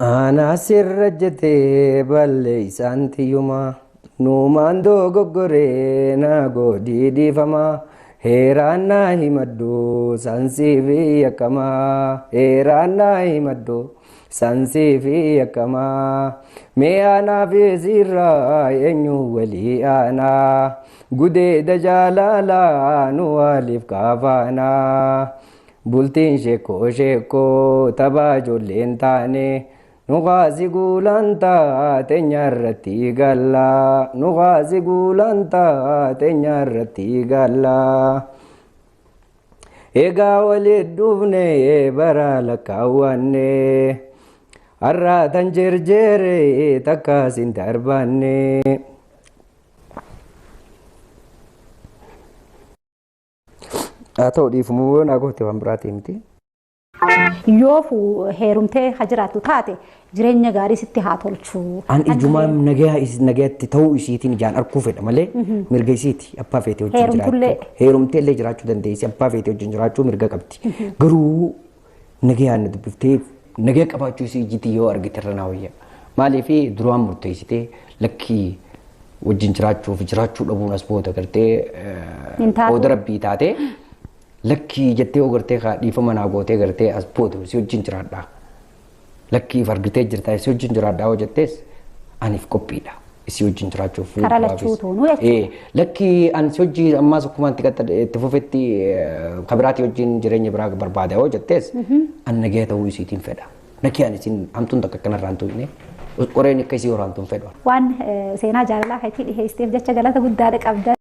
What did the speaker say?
Aanaa sirra jettee balleeysaan tiyyuma nuumaan dogoggoree naa godhii dhiifama heeraan naa himadhu sansii fi yakkamaa heeraan naa himadhu sansii fi yakkamaa mee aanaa fi sirraa eenyu walii aanaa gudeeda jaalalaa nu waliif kaafaanaa bultiin sheekoo sheekoo taphaa ijoolleen taane. Nuqaasi guulantaa teenyarratti galla. Nuqaasi guulantaa teenyarratti galla. Egaa walitti dhufne bara lakkaawwanne. Har'a tan jerjere takkaas hin darbanne. Haa ta'u dhiifamuu yoo naa goote waan biraatii miti. Yoo heerumtee ha jiraattu taate jireenya gaarii sitti haa tolchu. An ijumaan nagayatti ta'uu isiitiin ijaan arguu fedha malee mirga isiiti abbaa feetee wajjin Heerumtullee. jiraachuu. Heerumtee illee jiraachuu dandeessi, abbaa feetee wajjin jiraachuu mirga qabdi. Garuu nagayaan na dubbiftee nagaya qabaachuu isii ijjitti yoo argite irra naa wayya. Maaliif duraan murteessitee lakkii wajjin jiraachuuf jiraachuu dhabuun as booda gartee Hin taatu. qooda rabbii taatee lakkii jettee yoo gartee kaa dhiifama naa gootee gartee as booda si wajjin jiraadhaa. Lakkii if argitee jirtaa si wajjin jiraadhaa yoo jettees aniif qophiidha. Isii wajjin jiraachuuf. Karaa lachuutuunuu jechuudha. Lakkii ani si wajjin ammaas akkuma itti itti fufetti kabiraatii wajjin jireenya biraa barbaada yoo jettees an nagaya ta'uu isiitiin fedha. Nagayaan isin hamtuun takka akkanarraa hin tuqne qoreen akka isii horaantuun fedhu. Waan seenaa jaalalaa keetii dhiheessiteef jecha galata guddaadha qabda.